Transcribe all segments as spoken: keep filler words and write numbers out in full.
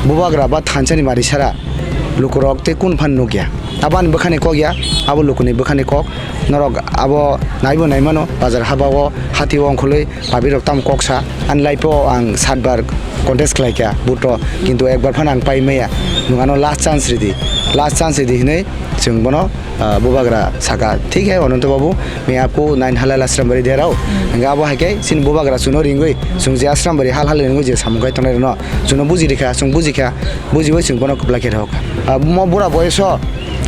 Bubagra ba thansani mari sara lukurok tei kun phan nukya. Abo ani bwkhani kok ya, abo lukuni bwkhani kok. Norok abo naibo naimano, bazar habao, hatio ongkhorlwi public rok tamo kok sa. Ani life o ang satbar contest khlaikha vote o, kintu ekbar phano ang pai maya. Nwng ano last chance ridi, last chance ridi hinwi chwng bono, ah, Bubagra saka. Thik hai, Ananto Babu, main aapko nine halal Asrambari de raha hu. Hingke abo hai khe chini Bubagra chwngno ringwi, chwng je Asrambari hal hal ringwi je samung khai tongnai rwno chwngno buji rikha, chwng buji kha, bujiwi chwng bono kwplai khe rw kha. Ah, mo bura boyoso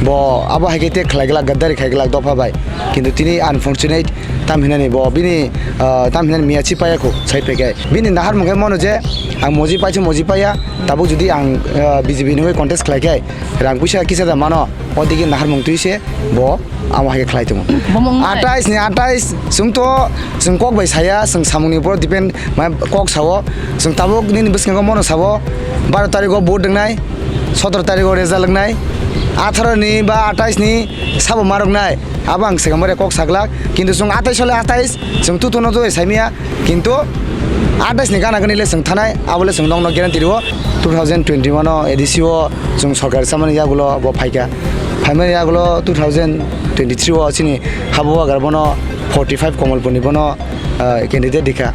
bo abo hai khe te khlai glak, gaddari khai glak dopha bai. Kintu tini unfortunate tam hinani bo bini, ah, tam hinani miya chi paya kho sai phekai. Bini naharmung khe mono je ang moji paisa moji paya, tabuk jodi ang, ah, B J P ni hoi contest khlai khe rang puisa kisa da mano, o digi naharmung twi se bo amo hai khe khlai tongo. Bo mung nai. Atais ni atais, chwng to, chwng kok bai saya, chwng samung ni upor depend, mai kok sao, chwng tabuk nini bwskango mono sao, baro tarikh o vote wngnai, sotoro tarikh o result wngnai, atharo ni ba atais ni sabo marok nai, abo ang swkang bare kok saglak, kintu chwng atais sole atais, chwng tutuno twi saimia, kintu atais ni gana gani le chwng thanai, abo le chwng nokno guarantee rwo. Two thousand twenty-one o A D C o chwng sorkar chamani yagulo bo phaikha. Phaimani yagulo two thousand twenty-three o chini ha Bubagra bono forty-five Kamalpur ni bono, ah, candidate rikha.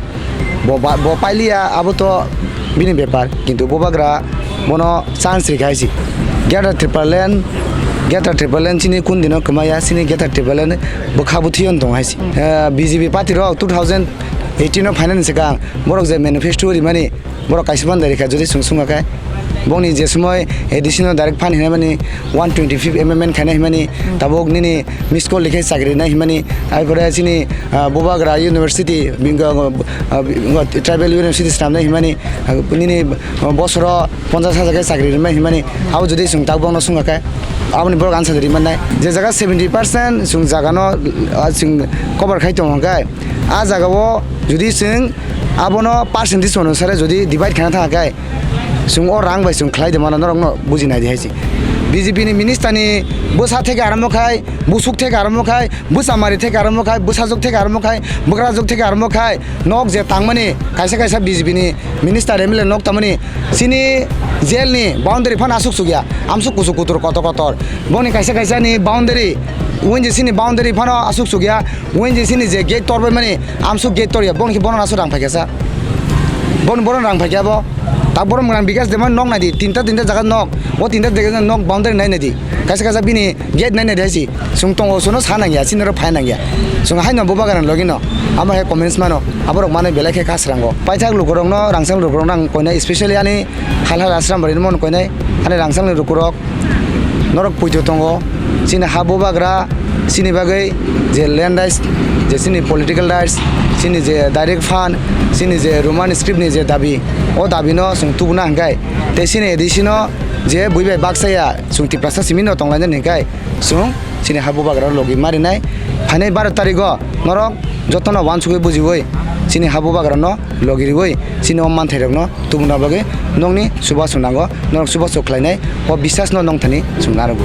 Bo ba, bo pailiya abo to bini bepar, kintu Bubagra bono chance rikha hai si. Greater Tipraland, Greater Tipraland chini kun dino kwmaya, chini Greater Tipraland bwkha bwthiyon tong hai si. Ah, B J P party rok two thousand eighteen o phainani swkang borok je manifesto rimani, borok kaisa bandari kha, jodi chwng sungkha khe, bongni je somoi A D C no direct phan hinmani, one twenty-fifth amendment khaina hinmani, tabuk nini miss call likhe chakri nai hinmani, ai pore chini, ah, Bubagra University, bingo, ah, bingo, Tribal University swnamnai hinmani, ah, nini, ah, bosoro ponchash hajar khe chakri rimani hinmani, abo jodi chwng tabuk bongno sungkha khe, aboni borok answer rimannai. Je jaga seventy percent chwng jagano, ah, chwng cover khai tongo hwnkhe, ah jagao jodi chwng abono percentage onusare jodi divide khaina thangkha khe, chwng o rang bai chwng khlai de mano, norokno buji nai di hai se. B J P ni minister ni bwsa theke arombo khai, busuk theke arombo khai, bwsa mari theke arombo khai, bwsajwk theke arombo khai, bwkrajwk theke arombo khai, nok je tangmani kaisa kaisa B J P ni minister M L A nok tangmani chini jail ni boundary phano aswk sukya, amsuk kuchuk kutur kotor kotor. Boni kaisa kaisa ni boundary, O N G C ni boundary phano aswk sukya, O N G C ni je gate tor bai mani, amsuk gate tor ya, boni khe bono aswk rang phaikha sa. Bon bono rang phaikha bo. Ta borom rang bikas de man nok nai di, tinta tinta jaga nok, o tinta jaga nok boundary nai nai di. Kaisa kaisa bini gate nai nai di hai si. Chwng tongo, chwngno sa nang ya, chini oro phai nang ya. Chwng haino Bubagra ni logi no. Amo hai comments mano, aborok mano belai khe kha srango. Paithak lukurok no, rangchak lukurok no ang koina, especially ani hal hal Asrambari no mano koinai, ani rangchak ni lukurok. Norok poito tongo, chini ha Bubagra, chini bagwi je land rights, je chini political rights, chini je direct fund, chini je Roman script ni je dabi, o dabi no chwng tubuna hwnkhe, tei chini A D C no je bui bai baksa ya, chwng Tiprasa simi no tonglainani hwnkhe, chwng chini ha Bubagra logi marinai. Phainai baro tarikh o norok jotono uansugwi bujiwi chini ha Bubagra no logi riwi chini o manthai rok no tubuna bagwi nokni chubachu nango, norok chubachu khlainai, o bisas no nongthani chwng narogo.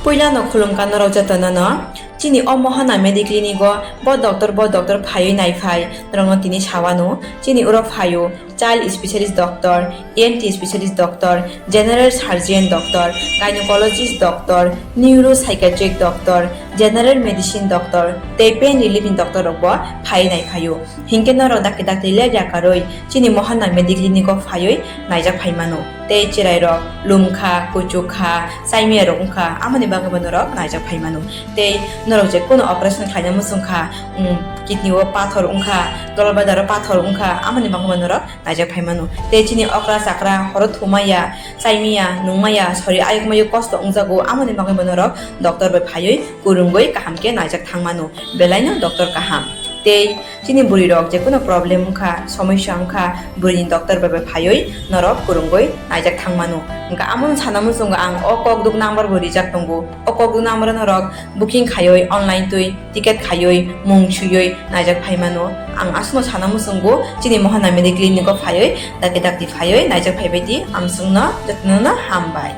Puila no khulumkha norok jotono no, chini o Mohana Mediclinic o bo doctor, bo doctor phaiwi naiphai, norok no tini sawano, chini uro phaio child specialist doctor, E N T specialist doctor, general surgeon doctor, gynecologist doctor, neuropsychiatric doctor, general medicine doctor, tei pain relief ni doctor rok bo phaiwi naiphaio. Hinkhe norok dakti dakti lepya karwi chini Mohana Mediclinic o phaiwi naijak phaimano. Tei chwrairok lumkha, kuchukha, chaimiyarok wngkha, amoni bagwibo norok naijak phaimano. Tei norok je kunu operation khlaina muchungkha, um, kidney o pathor wngkha, dolbadaro pathor wngkha, amoni bagwibo norok naijak phaimano. Tei chini okra chakra horo thumaya, chaimaya, nungmaya, sori ayukmayo kosto wngjago, amoni bagwibo norok doctor bai phaiwi kwrwngwi kaham khe naijak thangmano. Belaino doctor kaham. Tei chini bwrwi rok je kunu problem wngkha, somosya wngkha, bwrwini doctor bai bai phaiwi norok kwrwngwi naijak thangmano. Wngkha amono sana muchungo ang o kokduk number bo rijak tongo. O kokduk number o norok booking khaiwi online twi ticket khaiwi mung suiwi naijak phaimano. Ang aswkno sana muchungo chini Mohana Mediclinic o phaiwi dakti dakti phaiwi naijak phaibai di. Amswkno jotono no hambai.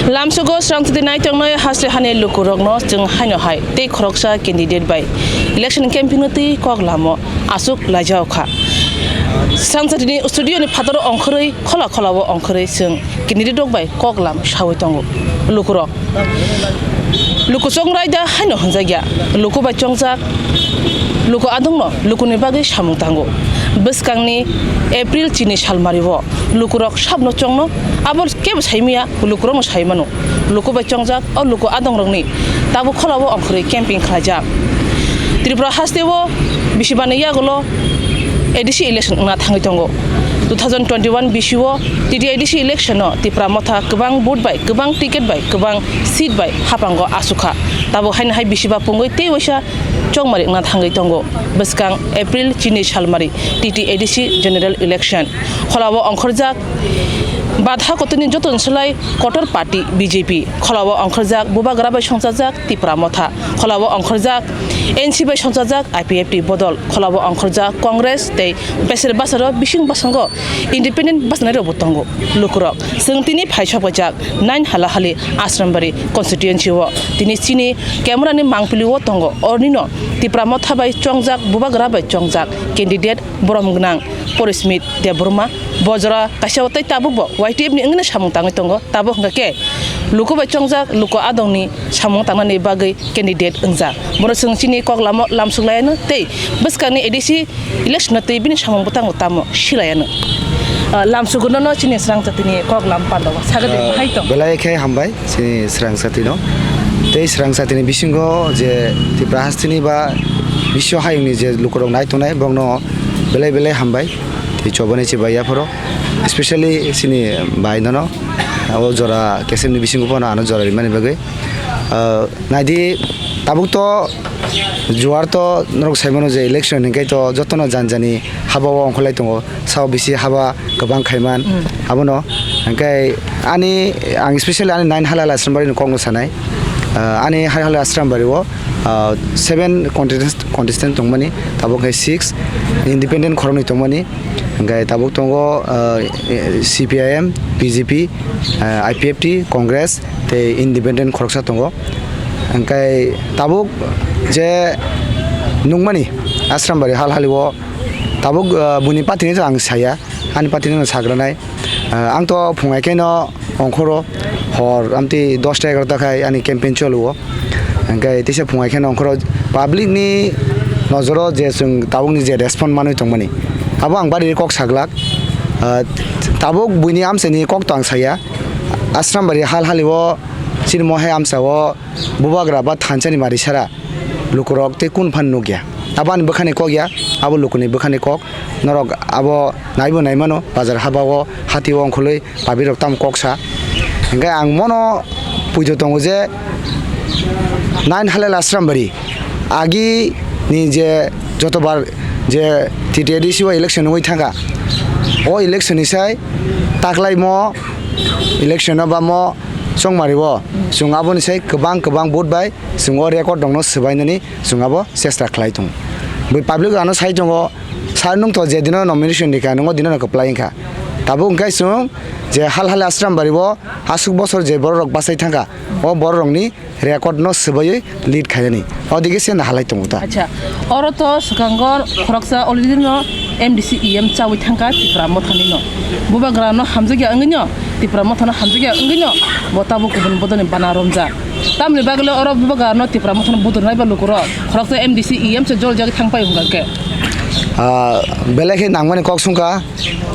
Lamsogo srangtwtwi naitongnai hasri hani lukurokno chwng haino hai tei khoroksa candidate bai election campaign-o twi kok lamo aswk laijao kha. Srangchatini studio ni phataro ongkhorwi khola khola o ongkhorwi chwng kiniri rok bai kok lam sawi tongo lukurok. Luku chongraida haino hwnjakya, luku bai chongjak, luku adongno lukuni bagwi samung tango. Bwskangni April chini salmario lukurok sabno chongno abo kebo saimaya lukurokno saimano. Luku bai chongjak o luku adongrokni tabuk kholao ongkhorwi camping khlaijak. Tripura hasteo bisibani yagulo A D C election wngna thangwi tongo. Two thousand twenty-one bisio T T A D C election-o Tipra Motha kwbang vote bai, kwbang ticket bai, kwbang seat bai haphango asukha. Tabuk haino hai bisiba pungwi tei waisa chongmari wngna thangwi tongo. Bwskang April chini salmari T T A D C general election. Kholao ongkhorjak badha kotorni joto ni slai kotor party B J P. Kholao ongkhorjak bubagra bai songchajak Tipra Motha. Kholao ongkhorjak N C bai songchajak I P F T bodol. Kholao ongkhorjak Congress tei beser basaro bising bwskango independent bwskanai rokbo tongo. Lukurok chwng tini phai sokbaijak nine Halahali Asrambari constituency o. Tini chini camera ni mangpili o tongo. Ornino Tipra Motha bai chongjak, bubagra bai chongjak candidate borom gwnang Porismit Debbarma. Bo jora kaisa o tei tabuk bo Y T F ni wngwi samung tangwi tongo. Tabuk hwnkha khe luku bai chongjak, luku adongni samung tangnani bagwi candidate wngjak. Bono chwng chini kok lamo lamsuk laiano tei bwskangni A D C election-o tei bini samung bwtango tamo silaiano. Ah, lamsukunono chini Srangchatini kok lam pandao. Sagadi Ah, hai tong. Belai khe hambai chini Srangchatino. Tei Srangchatini bisingo je Tipra hasteni ba bisio hayungni je lukurok nai tongnai, bokno belai belai hambai. Tei chobani chibai yaphoro. Especially chini bai nono. O jora kesemni bisingo pono ano jora rimani bagwi. Ah, naidi tabuk to juar to norok saimano je election hinkhe to jotono jani jani haba o ongkholai tongo, sao bisi haba kwbang khaiman. Mm. Abono hinkhe ani, ang specially ani nine Halahali Asrambari ni kokno sanai. Ah, ani Halahali Asrambari o, ah, seven contestant, contestant tongmani, tabuk khe six independent khoroknwi tongmani. Hingke tabuk tongo, ah, C P I M, B J P, ah, I P F T, Congress tei independent khoroksa tongo. Hingke tabuk je nukmani Asrambari Halahali o tabuk, ah, buini party ni to ang saya, ani party no sagranai. Ah, ang to phungai khe no ongkhoro hor amtwi dosta egarota khai ani campaign cholo o. Hingke teisa phungai khe no ongkhoro public ni nojoro je chwng tabuk ni je respond manwi tongmani, abo ang bari kok saglak. Ah, tabuk buini amchaini kok to ang saya, Asrambari Halahali o chini mohai amcha o bubagra ba thansa ni mari sara lukurok tei kun phan nukya. Abo ani bwkhani kok ya, abo lukuni bwkhani kok. Norok abo naibo naimano, bazar haba o, hati o ongkhorwi public rok tamo kok sa. Hingke ang mono puido tongo je nine Halahali Asrambari agi ni je jotobar je T T A D C o election wngwi thangkha, o election ni sai taklaimo election o ba mo chongmari o chwng aboni sai kwbang kwbang vote bai chwng o record rokno swbainani chwng abo chesta khlai tongo. Bui public ano sai tongo, sir nwng to je dino nomination rikha, nwng o dino no kwplai wngkha. Tabuk hwnkhe chwng je Halahali Asrambari o aswk bosor je borok rok bachai thangkha, o borok rokni record no swbaiwi lead khainani. O dige se no halai tongo ta. Acha, oro to swkango khoroksa already no M D C E M chawi thangkha Tipra Mothani no. Bubagra no hamjakya wngwi no, Tipra Mothano hamjakya wngwi no, bo tabuk kubun bodolni bana romjak. Tamni bagwi le oro bubagra no Tipra Mothano budurnai ba lukurok khoroksa M D C E M se joljagwi thangpai hwnka khe. Ah, belai khe nangmani kok sungkha.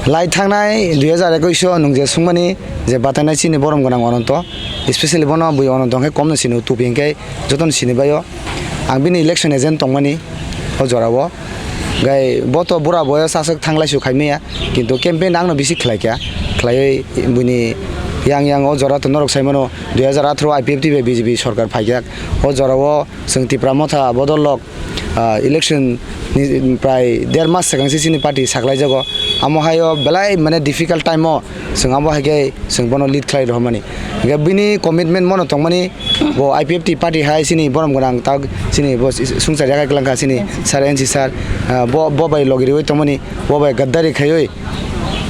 Lai thangnai dui hajar ekwis o nwng je sungmani je batainai chini borom gwnang Ononto, especially bono bui Ononto hwnkhe komno sini, tupi hwnkhe jotono sini baio. Ang bini election agent tongmani o jorao. Gai bo to bura boyos aswk thanglaisu khaimaya, kintu campaign angno bisi khlaikha. Khlaiwi buini yang yang o jora to norok saimano, dui hajar atharo I P F T bai B J P sorkar phaikha. O jorao chwng Tipra Motha bodol lok, ah, election ni prai der mas swkang se chini party saklaijago. Amo hai o belai mane difficult time o chwng abo hai khe chwng bono lead khlai rohormani. Hingke bini commitment mono tongmani, bo I P F T party hai chini borom gwnang tak chini bo sungsar yakai kwlangkha chini sir N C sir, ah, bo, bo bai logi riwi tongmani, bo bai gaddari khaiwi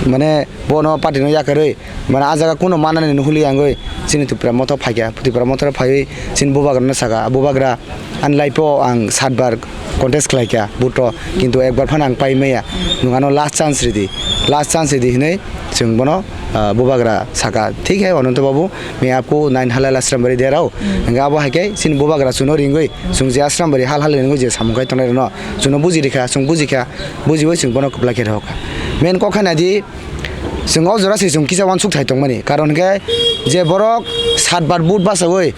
mane bono party no yakarwi, mane ah jaga kuno manani nuhuli yangwi chini Tipra Motha phaikha, Tipra Motha phaiwi chini bubagra no saka, "Bubagra, ani life o ang satbar contest khlaikha vote o, kintu ekbar phano ang pai maya, nwng ano last chance ridi, last chance ridi," hinwi chwng bono, ah, bubagra saka. Thik hai Ananto Babu, main aapko nine halal Asrambari de rao. Hingke abo hai khe chini bubagra chuno ringwi, chwng je Asrambari hal hal ringwi je samung khai tongnai rwno chuno buji rikha, chwng bujikha, bujiwi chwng bono kwplai khe rwkha. Main kok hai nadi, chwng o jora se chwng kisa uansuk thai tongmani. Karon hingke je borok satbar vote bachawi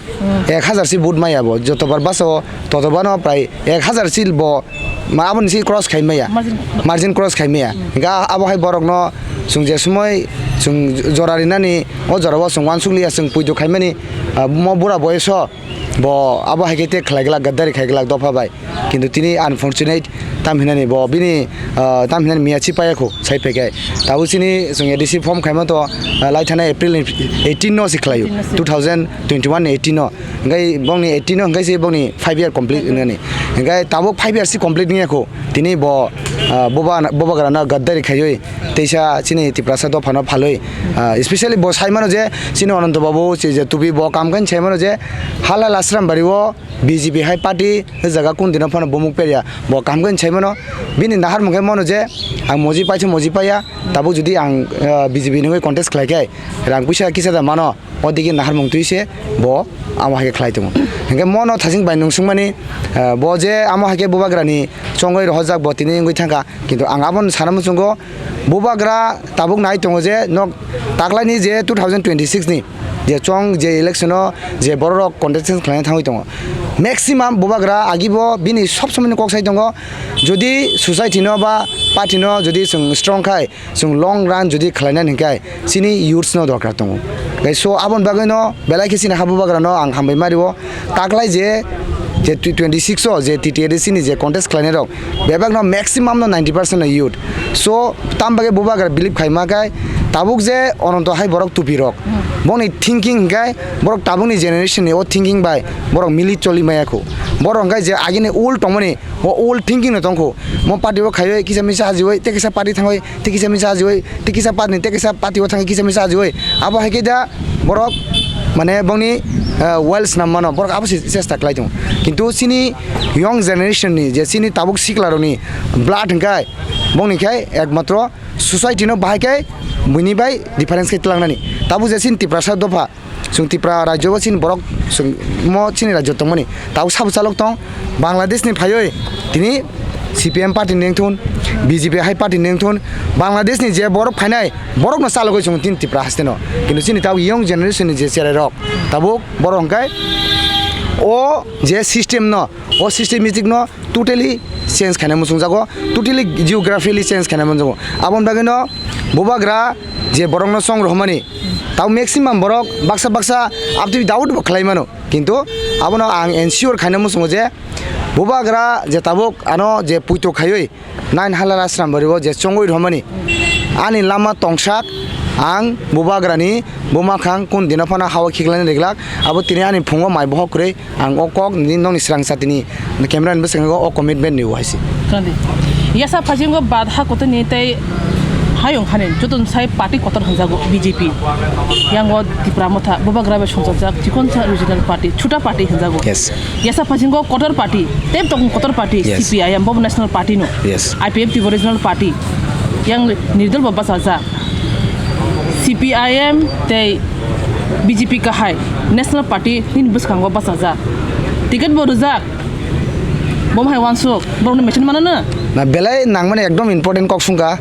ek hazar si vote maya bo, jotobar bachao totobano prai ek hazar si bo ma aboni si cross khai maya, margin, margin cross khai maya. Hingke abo hai borokno chwng je somoi chwng jora rinani, o jorao chwng uansuk liya, chwng puitu khaimani, ah, mo bura boyoso bo abo hai khe te khlai glak, gaddari khai glak dopha bai. Kintu tini unfortunate tam hinani bo bini, ah, tam hinani miya chi paya kho sai phekai. Tabuk chini chwng A D C form khaima to, ah, lai thana April ni eighteen no si khlaio, eighteen no si. Two thousand twenty-one ni eighteen no. Hingke bongni eighteen no hingke se bongni five year complete wngnani. Hingke tabuk five years si complete wngya kho. Tini bo, ah, buba-, bubagrano gaddari khaiwi teisa chini Tiprasa dophano phalwi, ah, especially bo sai mano je chini Ananto Babu, chi je tubi bo kam khe sai mano je halal Asrambari o B J P hai party jaga kun dino phano bumuk perya bo kam khe sai mano. Bini naharmung khe mano je ang moji paisa moji paya, tabuk jodi ang, ah, B J P ni wngwi contest khlai khe rang puisa kisa da mano. O digi naharmung twi se bo amo hai khe khlai tongo. Hingke mono thasing bai nung sungmani, eh, bo je amo hai khe bubagrani chongwi rohorjak bo tini wngwi thangkha. Kintu ang abono sana muchungo bubagra tabuk nai tongo je nok taklaini je two thousand twenty-six ni je chong je election o je borok rok contestant khlaina thangwi tongo. Maximum bubagra agibo bini sob somoi ni kok sai tongo. Jodi society no ba party no jodi chwng strong khai, chwng long run jodi khlainani hwnkhe chini youths no dorkar tongo. Hwnkhe so aboni bagwi no belai khe chini ha bubagra no ang hambai ma rio. Taklai je, je twenty-six o je T T A D C ni je contest khlainai rok bebak no maximum no ninety percent no youth. So tam bagwi bubagra believe khai ma khai tabuk je Ananto hai borok tupi rok bongni thinking hwnkhe borok tabukni generation ni o thinking bai borok mili choli maya kho. Borok hwnkhe je agini old tongmani o old thinking no tongkho. Mo party o khaiwi kisa misa hajiwi tei kisa party thangwi tei kisa misa hajiwi tei kisa party tei kisa party o thangwi kisa misa hajiwi. Abo hai khe da borok mane bongni, eh, well swnam mano borok abo se chesta khlai tongo. Kintu chini young generation ni je chini tabuk sikla rokni blood hwnkhe bongni khai ekmatro society no bahai khe buini bai difference khe tlangnani. Tabuk je chini Tiprasa dopha Chwng Tripura rajyo o chini borok chwng mo chini rajyo tongmani tabuk sabo chalok tong. Bangladesh ni phaiwi tini C P M party ni wngthun, B J P hai party ni wngthun, Bangladesh ni je borok phainai borok no chalogwi chwng tini Tripura haste no. Kintu chini tabuk young generation ni je cherai rok tabuk borok hwnkhe o je system no, o systematic no totally change khaina muchungjago, totally geographically change khaina muchungjago. Aboni bagwino bubagra je borokno chong rohormani, tamo maximum borok baksa baksa abtwi doubt bo khlai mano, kintu abono ang ensure khaina muchungo je bubagra je tabuk ano je puito khaiwi nine halal Asrambari o je chongwi rohormani, ani lama tongsak ang bubagrani buma khang kun dino phano hawa khiklani riglak, abo tini ani phungo mai bohok kwrwi. Ang o kok ni nokni srang satini camera ni bwskango o commitment ni waisi. Kandi. Yasa phasingo badha kotor ni tei hayung hani joto sai party kotor hanjago B J P. Yango Tipra Motha, bubagra bai songchajak, chikonsa regional party, chuta party hanjago. Yes. Yasa phasingo kotor party, tei tong kotor party, Yes. C P I M, bobo national party no. Yes. I P F T bo regional party. Yang nirdol bo bachajak. C P I M tei B J P kahai National Party nini bwskango bachajak. Ticket bo rwjak. Bo hai wansuk, borokni machine manano? Na belai nangmani ekdom important kok sungkha.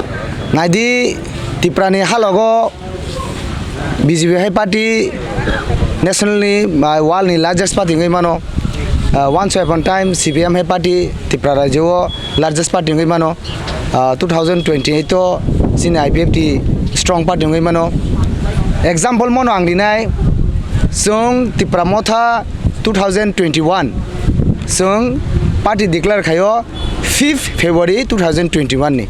Naidi Tripura ni halogo B J P hai party national ni, ah, world ni largest party wngwi mano. Ah, once upon time C P M hai party Tripura rajyo o largest party wngwi mano. Ah, two thousand twenty-eight o chini I P F T strong party wngwi mano. Example mono ang rinai, chwng Tipra Motha two thousand twenty-one chwng party declare khaio fifth February two thousand twenty-one ni.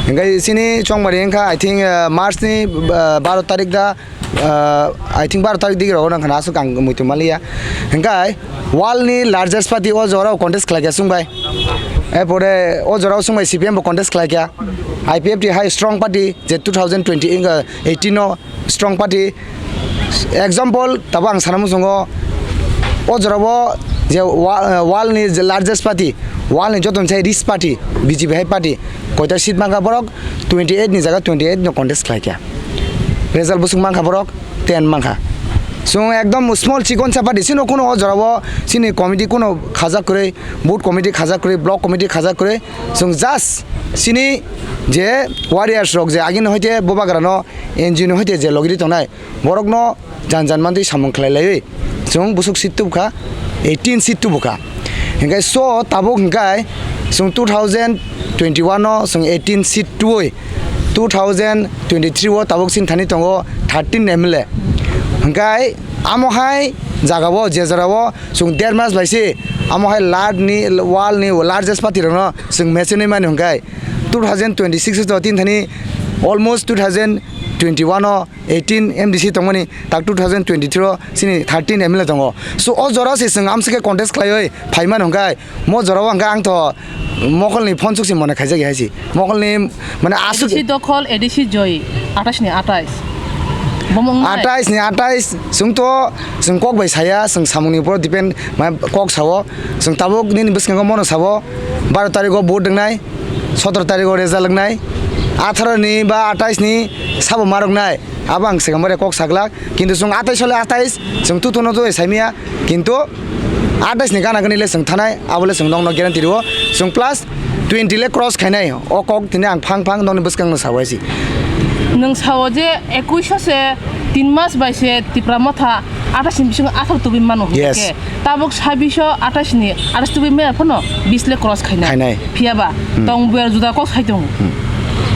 Hingke chini chongmari wngkha, I think, ah, March ni, ah, baro tarik da, ah, I think baro tarik digi rogo nang khana aswk ang muitu maliya. Hingke world ni largest party o jorao contest khlaikha chwngbai. Erpore o jorao chwngbai C P M bo contest khlaikha. I P F T hai strong party je two thousand twenty, uh, eighteen no strong party. Example, tabo ang sana muchungo, o jorao je wa-, uh, world ni je largest party, world ni joto ni sai rich party, B J P hai party, koita seat mankha borok, twenty eight ni jaga twenty eight no contest khlaikha. Result bwswk mankha borok, ten mankha. Chwng ekdom small chikon sa party, chini kuno o jorao chini committee kuno khajak kwrwi, booth committee khajak kwrwi, block committee khajak kwrwi, chwng just chini je warriors rok je agini hoite Bubagra no N G O ni hoite je logiri tongnai, borok no jan jan mantwi samung khlai laiwi chwng bwswk seat tubukha, eighteen seat tubukha. Hinkhe so tabuk hinkhe chwng two thousand twenty one no chwng eighteen seat tuwi, two thousand twenty three o tabuk chini thani tongo thirteen M L A. Hinkhe amo hai jagao je jorao chwng der mas bai se amo hai large ni, world ni largest party rokno chwng match nwi mani hinkhe two thousand twenty six o tini thani almost two thousand twenty one o eighteen M D C tongmani, tak two thousand twenty three o chini thirteen M L A tongo. So o jora se chwng amsike contest khlaiwi phaimani hinkhe mo jorao hinkhe ang to mokolni phone chukchi mone khaijak hai si. Mokolni mane aswk A D C dokhol, A D C joy, atais ni atais. Bomong nai. Atais ni atais, chwng to, chwng kok bai saya, chwng samungni upor depend, mane kok sao. Chwng tabuk nini bwskango mono sao, baro tarikh o vote wngnai, sotoro tarikh o result wngnai, atharo ni ba atais ni sabo marok nai. Abo ang swkang bare kok saglak, kintu chwng atais sole atais, chwng tutuno to saimia, kintu atais ni gana gani le chwng thanai, abo le chwng nokno guarantee rwo, chwng plus twenty le cross khainai, o kok tini ang phang phang nokni bwskang no sawi si. Nwng sao je ekuish se tin mas bai se Tipra Motha atais ni bisingo atharo tubui mano hwnkhe. Yes. Tabuk sabbish o atais ni atais tubui maya phano bis le cross khainai. Khainai. Phiya ba, hmm, tong buya juda kok sai tongo. Hmm.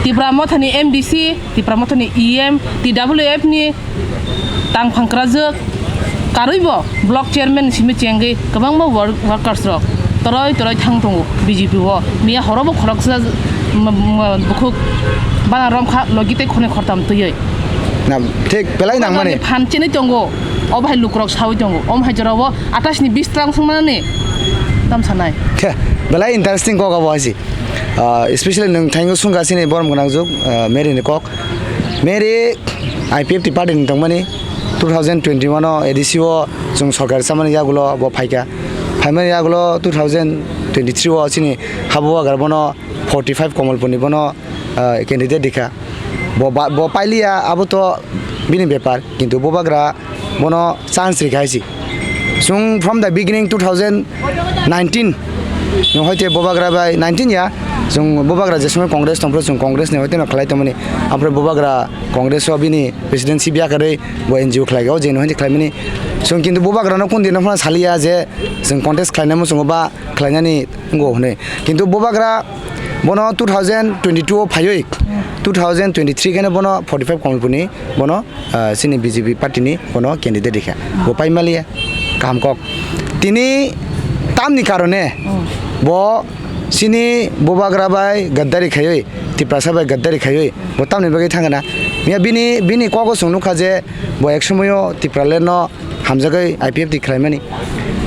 Tipra Motha ni M D C, Tipra Motha ni E M, T W F ni tang phangkrajwk, karwi bo block chairman ni simi chengwi kwbangma work-, workers rok toroi toroi thang tongo B J P o. Miya horo bo khoroksa m-, m-, bukhuk bana romkha logi tei khornwi khortam twiwi. Na, thik belai nangmani. Phan chenwi tongo, o bahai lukurok sawi tongo. Om hai jorao atais ni bis trang songmanani tam sanai. Khe, belai interesting kok abo hai si. Ah, especially nwng thango sungkha chini borom gwnang juk, ah, Mary ni kok. Mary I P F T party ni tongmani two thousand twenty one o A D C o chwng sorkar chamani yagulo bo phaikha. Phaimani yagulo two thousand twenty three o chini Habubagra bono forty five Komolpur ni bono, ah, candidate rikha. Bo ba, bo pailiya abo to bini bepar, kintu Bubagra bono chance rikha hai si. Chwng from the beginning two thousand nineteen no hoite Bubagra bai nineteen ya, chwng Bubagra je somoi Congress tongphuru chwng Congress ni hoite no khlai tongmani. Ampore Bubagra Congress o bini presidency biya kwrwi bo N G O khlai o je no hoite khlaimani. Chwng kintu Bubagra no kun din no phano saliya je chwng contest khlaina muchungo ba khlainani wngo hwnwi. Kintu Bubagra bono two thousand twenty two o phaiwi two thousand twenty three khe no bono forty five Komolpur ni bono ah, chini B J P party ni bono candidate rikha. Bo paimaliya, kaham kok. Tini tamni karone bo chini Bubagra bai gaddari khaiwi, Tiprasa bai gaddari khaiwi, bo tamni bagwi thangna. Miya bini, bini kogo chwng nukha je bo ek somoyo Tipraland no hamjagwi I P F T khlaimani.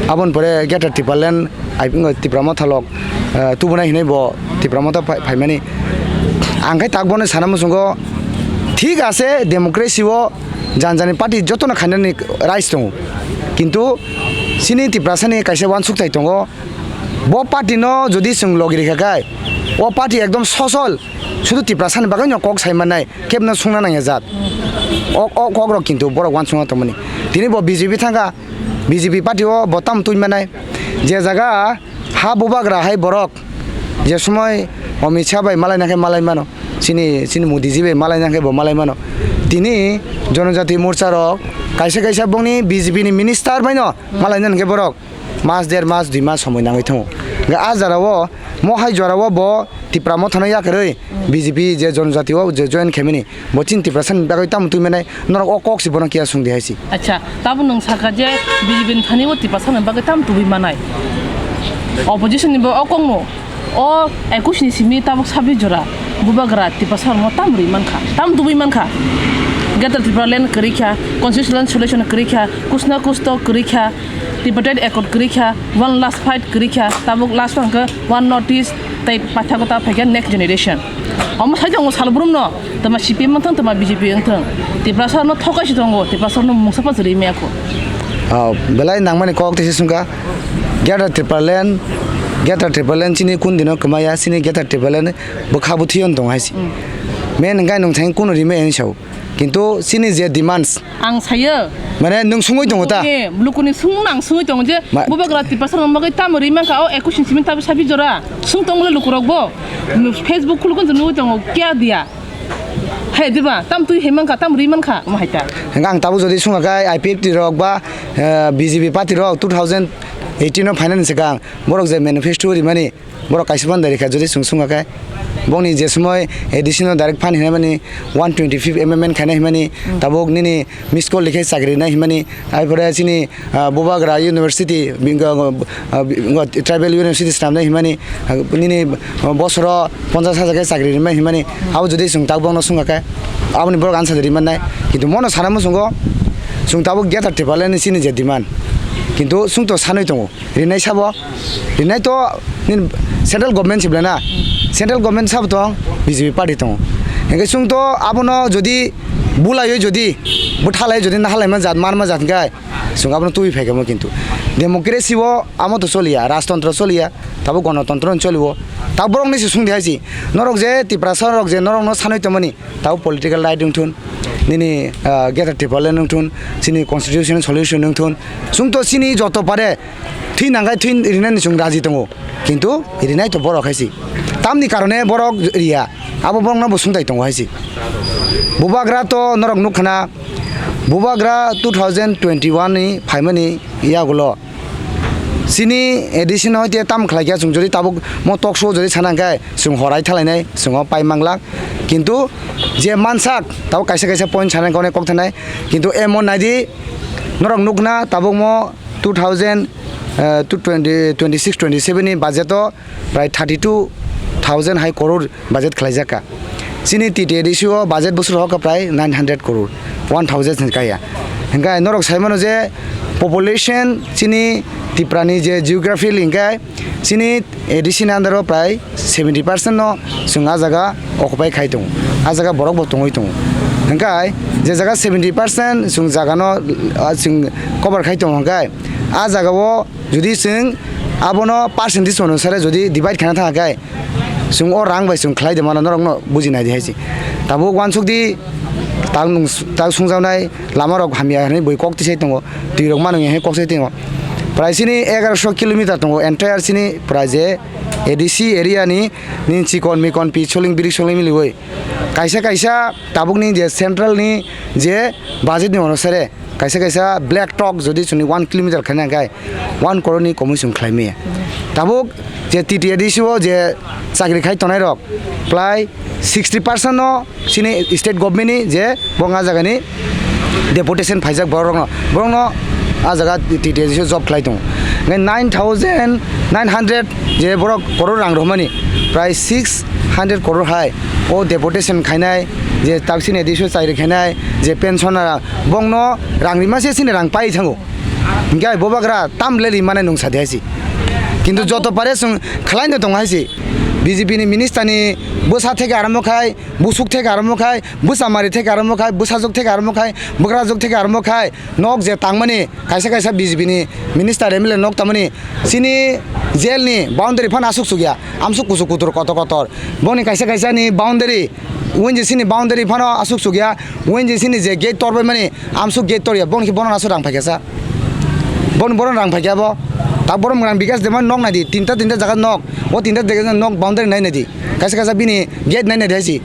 Aboni pore Greater Tipraland, I P F T Tipra Motha lok, eh, tubunai hinwi bo Tipra Motha phai-, phaimani. Ang khai tak bono sana muchungo, thik ase, democracy o jan jani party jotono khainani rights tongo. Kintu chini Tiprasani kaisa uansukthai tongo. Bo party no jodi chwng logi rikha khai, o party ekdom sosol, sudu Tiprasani bagwi no kok sai mannai. Kebno sungna nangya jat. O, o kokrok kintu borok uansukna tongmani. Tini bo B J P thangkha, B J P party o bo tam twi manai. Je jaga ha Bubagra hai borok, je somoi Amit Shah bai malai nangkhe malai mano, chini, chini Modi ji bai malai nangkhe bo malai mano. Tini Jonojati Morcha rok kaisa kaisa bongni B J P ni minister bai no malai nangkhe borok. Mas, der mas, dui mas somoi nangwi thango. Hwnkhe a jora o, mo hai jora o bo Tipra Motha no yakarwi B J P je Jonojati o je join khaimani, bo chini Tiprasa ni bagwi tamo twi manai, norok o kok si bono kiya sung di hai si. Acha, tabo nwng sakha je B J P ni thani o Tiprasa ni bagwi tamo tubui manai. Opposition ni bo o kok no, o ekush ni simi tabuk sabbish jora Bubagra Tiprasa no tamo rwi mankha, tamo tubui mankha. Greater Tipraland kwrwi kha, Constitutional Solution kwrwi kha, Kuch Na Kuch To kwrwi kha, Tripartite Accord kwrwi kha, One Last Fight kwrwi kha, tabuk last o hwnkhe One North East, Tei paithago ta phaikha next generation. Omo sai tongo sal brumno, tama C P M wngthang, tama B J P wngthang. Tiprasa no thokai si tongo, Tiprasa no mungsa pa chwrwi maya kho. Oh, belai nangmani kok tei se sungkha. Greater Tipraland, Greater Tipraland chini kun dino kwmaya, chini Greater Tipraland bwkha bwthwi on tong hai si. Mm. Men hwnkhe nwng thang kuno rime ani sao. Kintu chini je demands. Ang sayo. Mane nwng sungwi tongo ta? Eh, lukuni sung nang sungwi tongo je, ma- bubagra Tiprasa rok bagwi tamo ri mankha o ekus inch simi tabo sabi jora. Sung tongo le lukurok bo. Facebook khulukun nugwi tongo, kya diya? He diba, tam twi he mankha, tam ri mankha, mo hai ta. Hwnkhe ang tabuk jodi sungkha khe I P F T rok ba, eh, B J P party rok two thousand eighteen o phainani swkang borok je manifesto rimani, borok kaisa phano dari kha, jodi chwng sungkha khe, bongni je somoi A D C no direct phan hinamani one twenty fifth amendment khaina himani, tabuk nini miss call likhe chakri rina himani, aipore chini, ah, bubagra university, bingo, ah, bingo tribal university swnamna himani, ah, nini, ah, bosoro ponchash hajar khe chakri rima himani, abo jodi chwng tabuk bongno sungkha khe, aboni borok answer rima nai, kintu mono sana muchungo chwng tabuk Greater Tipraland ni chini je demand, kintu chwng to sanwi tongo. Rinai sabo, rinai to nini central government se belai na, central government sabo tong, B J P party tongo. Hingke chwng to abono jodi bulaiyo jodi bwthalai jodi nahalaima jat manma jat hingke chwng abono tubui phaikamo kintu democracy o amo to choliya, rajtontro choliya, tabo gonotontro no choliwo. Tabo borok ni se sungdi hai si, norok je Tiprasa rok je norok no sanwi tongmani, tabo political right wngthun, nini, ah, Greater Tipraland wngthun, chini constitution solution wngthun, chwng to chini joto pare thwi nangkhe thwi rinani chwng raji tongo, kintu rinai to borok hai si. Tamni karone borok riya, abo borokno bo sungtai tongo hai si. Bubagra to norok nukha na, bubagra two thousand twenty-one ni phaimani yagulo chini A D C no hoite tam khlai kha, chwng jodi tabuk mo talk show jodi sana hwnkhe chwng horai thalainai, chwng o pai manglak, kintu je mansak tabuk kaisa kaisa point sana hwnkhe onek kok thanai, kintu emon naidi norok nukna tabuk mo two thousand, eh, two twenty, twenty-six twenty-seven ni budget o prai thirty-two thousand hai koror budget khlaijak kha. Chini T T A D C o budget bwswk rohorkha prai nine hundred koror, one thousand ni kaya. Hingkhe norok sai mano je population chini Tripura ni je geography hingkhe chini A D C ni under o prai seventy percent no chwng ah jaga occupy khai tongo, ah jaga borok bo tongwi tongo. Hingkhe je jaga seventy percent chwng jaga no, ah, chwng cover khai tongo hingkhe ah jaga o jodi chwng abono percentage onusare jodi divide khaina thangkhe, chwng o rang bai chwng khlai de mano, norokno buji nai di hai se. Tabuk uansuk di, tak nung, tak sungjaknai lama rok hamya hinwi bui kok tisai tongo, twi rok mano hinwi kok sai tongo. Prai chini egaroso kilometer tongo entire chini prai je A D C area ni, nini chikon mikon pi soling birik soling miliwi. Kaisa kaisa tabuk ni je central ni je budget ni onusare, kaisa kaisa black top jodi chwngni one kilometer khaina hwnkhe one crore ni komwi chwng khlai maya. Tabuk je T T A D C o je chakri khai tongnai rok prai sixty percent no chini state government ni je bo ah jaga ni deputation phaijak borok rok no, borok no ah jaga T T A D C o job khlai tongo. Hwnkhe nine thousand nine hundred je borok crore rang rohormani prai six hundred crore hai o deputation khainai, je taksini A D C o chakri khainai, je pensioner bongno rang rima se chini rang pai thango. Hingkhe ai bubagra tam le ri mane nung sadi hai si. Kintu joto pare chwng khlai no tong hai si. B J P ni minister ni bwsa theke aramo khai, busuk theke aramo khai, bwsa mari theke aramo khai, bwsajwk theke aramo khai, bwkrajwk theke aramo khai, nok je tangmani kaisa kaisa B J P ni minister M L A nok tangmani chini jail ni boundary phano aswk chukya, amswk kuchuk kutur kotor kotor. Boni kaisa kaisa ni boundary, O N G C ni boundary phano aswk chukya, O N G C ni je gate torbaimani, amswk gate torya, boni khe bono aswk rang phaikha sa. Boni bono rang phaikha bo. Ta borom rang bikas dema nok nai di, tinta tinta jaga nok, o tinta jaga nok boundary nai nai di. Kaisa kaisa bini gate nai nai di hai si.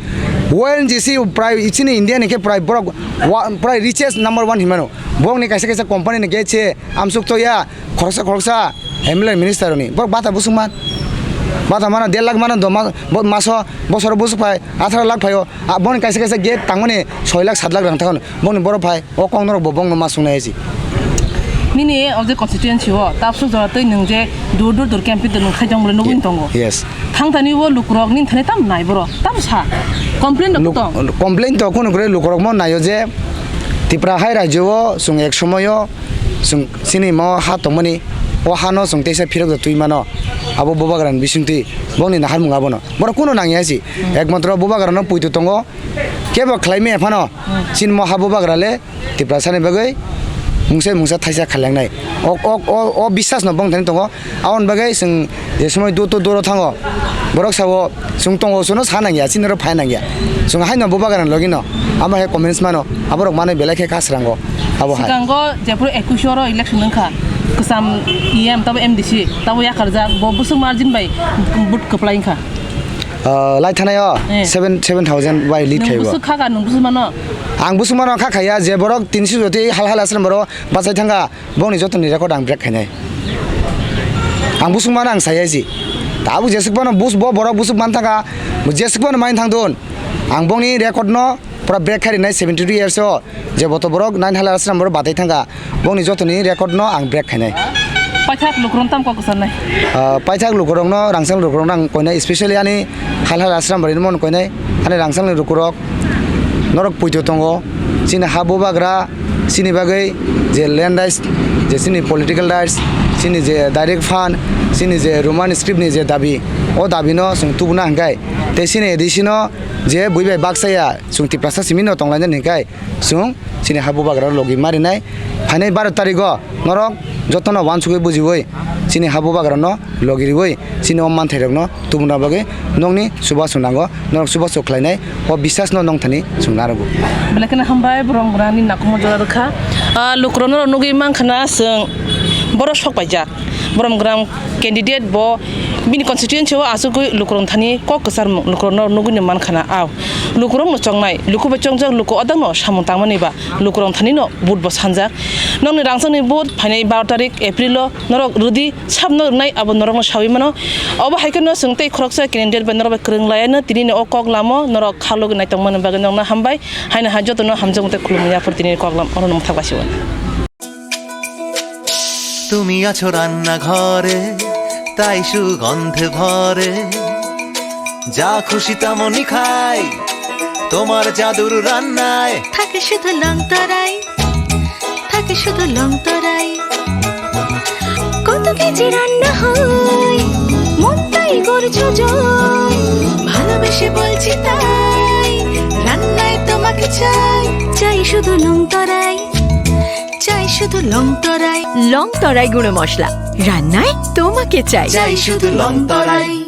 O N G C prai chini India ni khe prai borok wa-, prai richest number one hinmano. Borokni kaisa kaisa company ni gate se amswk toya, khoroksa khoroksa M L A minister rokni. Borok bata busuk man. Bata mano der lakh mano do ma-, bo-, maso bosoro busuk phai atharo lakh phaio. A, boni kaisa kaisa gate tangmani soi lakh sat lakh rang thangmani. Boni borok phai. O kok norok bo bongno ma swngnai hai si. Nini o je constituency o tapsuk jora tei nwng je dur dur dur campaign to nwng khai tong bole nugwi tongo. Yes. Thang thani o lukurok nini thani tam nai borok, tam sa. Complain rok tong. Complain to kunu kre lukurok mo naio je Tripura hai rajyo o chwng ek somoyo chwng chini mo ha tongmani O hano chwng teisa phirok da twi mano. Abo bubagrani bisingtwi bongni naharmung abono. Borok kuno nangya si. Ekmatro bubagrano puitu tongo. Kebo khlai maya phano. Chini mo ha bubagra le Tiprasani bagwi mungsa mungsa thaisa khalengnai. O, o, o, o biswas no bongthani tongo. Aboni bagwi chwng je somoi dut duro thango. Borok sao chwng tongo, chwngno sa nangya, chini oro phai nangya. Chwng haino bubagrani logino. Amo hai comments mano. Aborok manwi belai khe kasrango. Abo hai. Sikango jephuru ekush oro election wngkha, kwcham E M, tabo M D C, tabo yakarjak, bo bwswk margin bai vote kwplai wngkha. Ah, lai thanai o Eh. seven, seven thousand bai lead Nwng khaibo. Bwswk kha ka, nwng bwswk mano? Ang bwswk mano kha khaiya, je borok tinsi joti hal hal aswrwng borok bachai thangkha, bongni jotoni record ang break khainai. Ang bwswk mano ang saya si. Tabuk jeswk mano bus-, bo borok bwswk man thangkha, jeswk mano main thangdun. Ang bongni record no pura break khai rinai seventy two years o. Je boto borok nine hala aswrwng borok batai thangkha, bongni jotoni record no ang break khainai. Paithak lukurok tam kok kwcharnai. Ah, paithak lukurokno, rangchak lukurokno ang koinai, especially ani hal hal aswrwng borokno koinai, ani rangchakni lukurok norok puito tongo, chini ha bubagra, chini bagwi je land rights, je chini political rights, chini je direct fund, chini je Roman script ni je dabi, o dabi no chwng tubuna hwnkhe, tei chini A D C no je bui bai baksa ya, chwng Tiprasa simi no tonglainani hwnkhe, chwng chini ha bubagra logi marinai. Phainai baro tarigo norok jotono wansugwi bujiwi chini ha bubagrano logi riwi chini o manthairokno tubuna bagwi nokni chubachu nango, norok chubachu khlainai, o biswasno nongthani chwng narogo. Belai kheno hambai, borok rani nakomo jora rwkha. Ah, lukurokno nugwi mankha na chwng borok sok paijak. Borom Gram candidate bo bini constituency o achugwi lukurok thani kok kwcharmung lukurokno nugwi no mankha na. Ao lukurok no chongnai, luku bai chongjak luku odang no samung tangmani ba lukurok thani no vote bo sanjak. Nokni rangchakni vote phainai baro tarik April o norok rwdi sab no rwnai abo norok no sawi mano. Obo hai kheno chwng tei khoroksa candidate bai norok bai kwrwng laiya no tini ni o kok lamo norok kha logi nai tongmani bagwi nokno hambai. Haino hai jotono hamjakmung tei khulumung yaphar tini ni koklam oro nwng thak basio. তুমি আছো রান্নাঘরে, তাই সুগন্ধে ভরে। যা খুশি তেমনই খাই, তোমার জাদুর রান্নায়। থাকে শুধু লং তরাই, থাকে শুধু লং তরাই। কত কেজি রান্না হয়, মনটাই করছো জয়। ভালোবেসে বলছি তাই, রান্নায় তোমাকে চাই। চাই শুধু লং তরাই, চাই শুধু লং তরাই। লং তরাই গুঁড়ো মশলা, রান্নায় তোমাকে চাই। চাই শুধু লং তরাই।